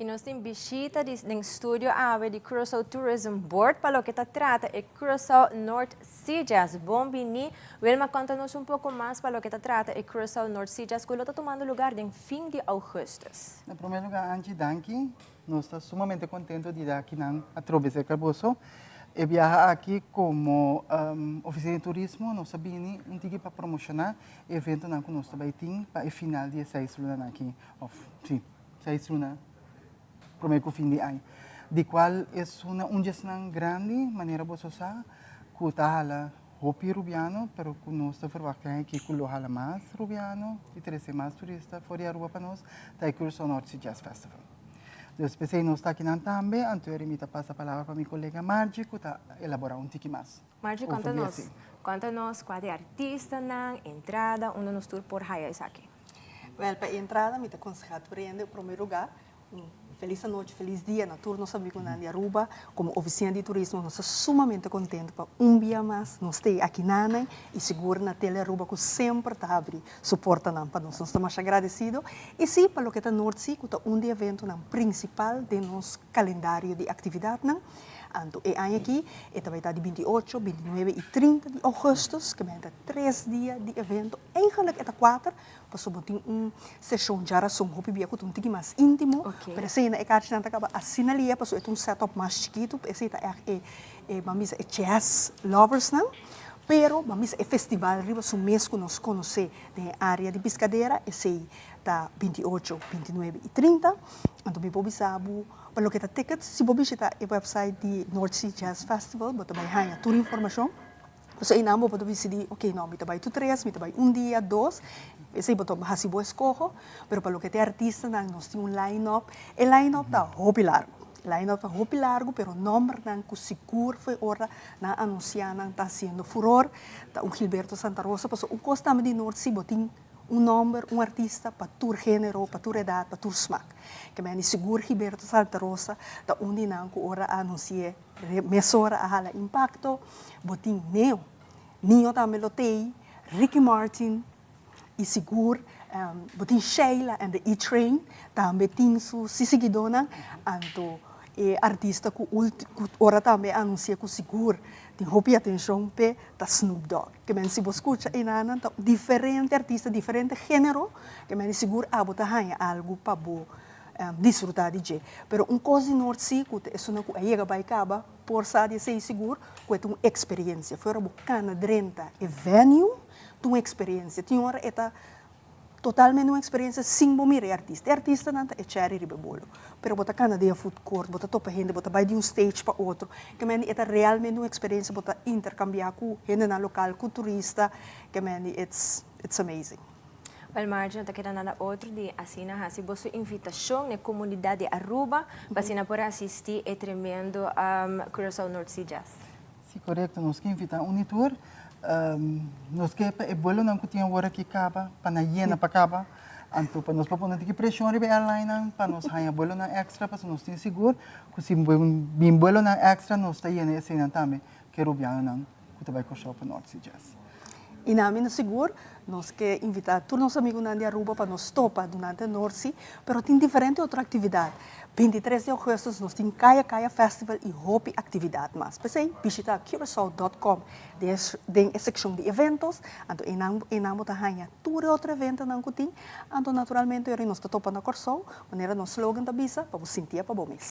Y nos tin bishita den studio awe di Curaçao Tourism Board pa loke ta trata e Curaçao North Sea Jazz. Bon bini. Wilma, conta nos un poco mas pa loke ta trata e Curaçao North Sea Jazz, cu ta tumando luga den fin di augustus. Na prome luga, Angie, danki. Nos ta sumamente contento di ta aki nan atrobe cerca boso. E biaha aki como oficina di turismo, nos a bini un tiki pa promociona e evento nan cu nos tambe tin pa e final di 6 luna aki, of si, 6 luna prome cu fin di aña. Di cual e un nan grandi, manera boso sa, cu ta hala hopi rubiano, pero cu nos ta verwacht cu cu lo hala mas rubiano y trece mas turista for di Aruba pa nos, ta e Curaçao North Sea Jazz Festival. Dus p'esey nos ta aki nan tambe, anto mi ta pasa palabra pa mi colega Margie, cu ta elabora un tiki mas. Margie, conta nos. Conta nos cua ta e artistanan, entrada, unda nos tur por haya esaki. Wel, pa entrada, mi ta conseha tur hende, na prome luga, un feliz anochi, feliz dia na tur nos amigonan di Aruba. Como oficina di turismo, nos ta sumamente contento pa un dia mas nos ta aki nan y sigur na Tele Aruba, cu semper ta habri su portanan pa nos. Nos ta mas agradecido. Y si, pa loke ta North Sea, cu ta un di e eventonan principal di nos calendario di actividadnan. Anto, e aña aki, e tambe ta di 28, 29 y 30 di augustus, cu ta 3 dia di evento. Eigenlijk e ta 4, pasobra tin un sesion djarason hopi bia cu un tiki mas intimo, pero asina e kaarchi nan ta caba asina lihe, paso e un setup mas chikito, esey ta echt e ban bisa e jazz lovers nan. Pero ban bisa e festival riba su mes cu nos conoce den area di Piscadera, esey ta 28, 29 y 30. Anto mi por bisa bo pa loke ta tickets, si bo bishita e website di North Sea Jazz Festival, bo ta bay haya tur informacion. So einan bo por decidi, ok, no, mi ta bay tur 3, mi ta bay un dia, 2, esey bo ta hasi bo escoho, pero pa loke ta artistanan, nos tin un line-up, e line-up ta hopi largo. Line-up ta hopi largo, pero nombernan cu sigur for ora nan anuncia nan ta haciendo furor, ta un Gilberto Santa Rosa, paso un cos tambe di North Sea, bo tin un nomber, un artista pa tur genero, pa tur edad, pa tur smaak. Kemen sigur Gilberto Santa Rosa ta un di nan cu ora anuncia mesora a hala impacto, bo tin Neo, Neo tambe lo tey, Ricky Martin, y sigur bo tin Sheila and the E-Train, tambe tin su siguidónan, anto e artista cu ora tambe anuncia cu sigur tin hopi atencion pe ta Snoop Dogg. Kemen si bo scucha einan ta diferente artista, diferente genero, kemen sigur abo ta haña algo pa bo disfruta di dje. Pero un cos di North Sea, cu esun cu a yega bay caba, por sa di esey sigur, cu ta un experiencia. For ora bo cana drenta e venue, ta un experiencia. Tin ora e ta totalmente un experiencia sin bo mira e artista. E artistanan ta e cherry riba bolo. Pero bo ta cana den food court, bo ta topa hende, bo ta bay di un stage pa otro. Kemen e ta realmente un experiencia, bo ta intercambia cu hendenan local, cu turista. Kemen it's amazing. Wel, Margie, no ta keda nada otro di asina hasi boso invitacion na comunidad di Aruba pa asina por asisti e tremendo Curaçao North Sea Jazz. Si, corecto. Nos kier invita un tur. Nos kier pa e buelonan cu tin awor aki caba, pa nan yena pa caba. Anto pa nos pa pone tiki presion riba airline pa nos haya buelonan extra, pa nos tin sigur cu si bin buelonan extra nos ta yena eseynan tambe cu rubianonan cu ta bay Corsou pa North Sea Jazz. Y na mi sigur, nos kier invita tur nos amigonan di Aruba pa nos topa durante North Sea, pero tin diferente otro actividad. 23 di augustus nos tin Kaya Kaya Festival y hopi actividad mas. P'esey, bishita curacao.com den seccion di eventos, anto einan bo ta haña tur otro eventonan cu tin, anto naturalmente nos ta topa na Corsou, manera nos slogan ta bisa, pa bo sinti pa bo mes.